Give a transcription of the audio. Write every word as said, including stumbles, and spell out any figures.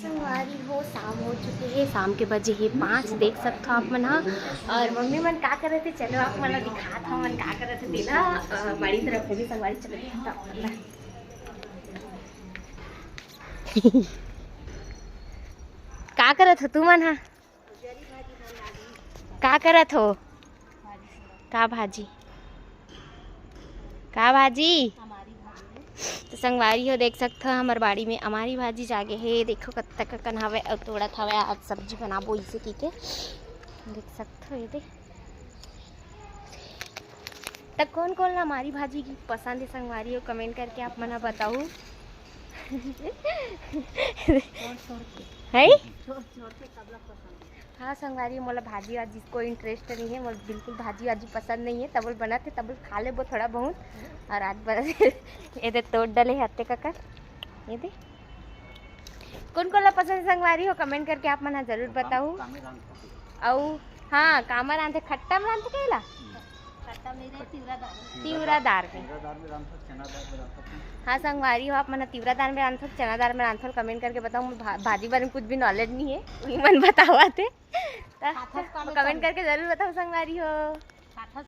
संगवारी हो, शाम हो चुके हे, शाम के बजे हे पाँच, देख सकथो आप मन ह। और मम्मी मन का करत हे, चलो आप मन ला दिखात हव, मन का करत हे तेला। अ, बड़ी तरफ होगी संगवारी, चलो दिखात हव आप मन ला। का करत हो तुमन ह? का करत हो? का भाजी? का भाजी? तो संगवारी हो, देख सकत हो हमर बाड़ी में अमारी भाजी जागे हे। देखो कतका कन हवे अउ तोड़त हवे। आज सब्जी बनाबो इसे की के, देख सकत हो ये दे। त कौन कौन ला अमारी भाजी की पसंद है संगवारी हो, कमेंट करके आप मन ह बताऊ। है? हाँ संगवारी, मोला भाजी वाजी कोई इंटरेस्ट नहीं है, मोला बिल्कुल भाजी वाजी पसंद नहीं है। तबल बनत है तबल खा लेबो थोड़ा बहुत। और आज बनत है ये दे तोड़ डले हत्ते काकर, ये दे। कौन कौन ला पसंद है संगवारी हो, कमेंट करके आप मन ह जरूर बताऊ। अउ हाँ, कामा रांधे, खट्टा में रांधे केला? खट्टा में रे, तिवरा दार में। तिवरा दार में। तिवरा दार में रांधथो, चना दार में रांधथो। हाँ संगवारी हो, आप मन ह तिवरा दार में रांधथो, चना दार में रांधथो, कमेंट करके बताओ। मोर भा-, भाजी बारे में कुछ भी नॉलेज नहीं है, उही मन बतावा थे। त खाथस का कमेंट करके जरूर बताओ संगवारी हो। खाथस